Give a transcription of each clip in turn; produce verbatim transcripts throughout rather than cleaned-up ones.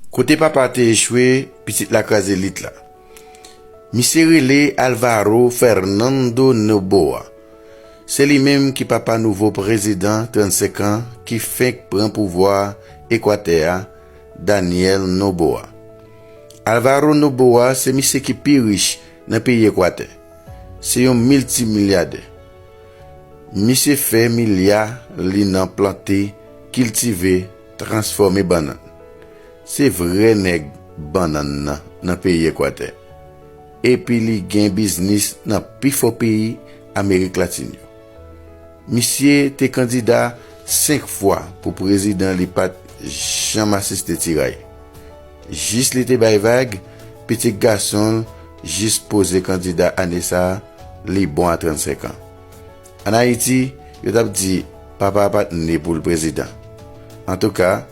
Kote papa te echwe, pitit la kraze lit la. Misye rele Alvaro Fernando Noboa. Se li menm ki papa nouvo prezidan trannsenk an ki fenk pran pouvwa Ekwatè a, Daniel Noboa. Alvaro Noboa se misye ki pi rich nan peyi Ekwatè. Se yon miltimilyadè. Misye fè milya li nan plante, kiltive, transfòme bannann. Se vrè nèg bannann nan nan peyi Ekwatè. Epi li gen biznis nan pi fò peyi Amerik Latin yo. Misye te kandida senk fwa pou prezidan, li pa t janm asiste tiray. Jis li te bay vag, pitit gason l jis poze kandida ane sa a, li bon a trannsenk an. Ann Ayiti, yo t ap di papa a pa t ne pou l prezidan. Antouka,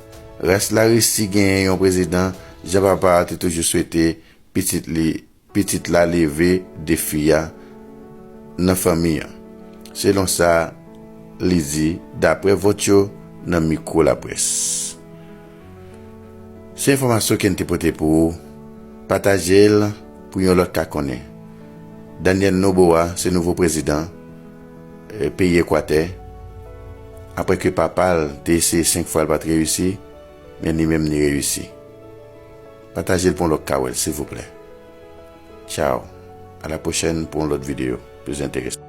ras la resi genyen yon prezidan jan papa a te toujou swete pitit li, pitit la leve defi a nan fanmi an, selon sa li di dapre vòt yo nan mikwo laprès. Se enfòmasyon ke n te pote pou ou. Pataje l pou yon lòt ka konnen. Daniel Noboa se nouvo prezidan, eh, peyi Ekwatè. Apre ke papa l te eseye senk fwa, l pa t reyisi, men li menm li reyisi. Pataje l pou yon lòt ka wè l, silvouplè. Tchao. A la pwochèn pou yon lòt videyo plis enteresan.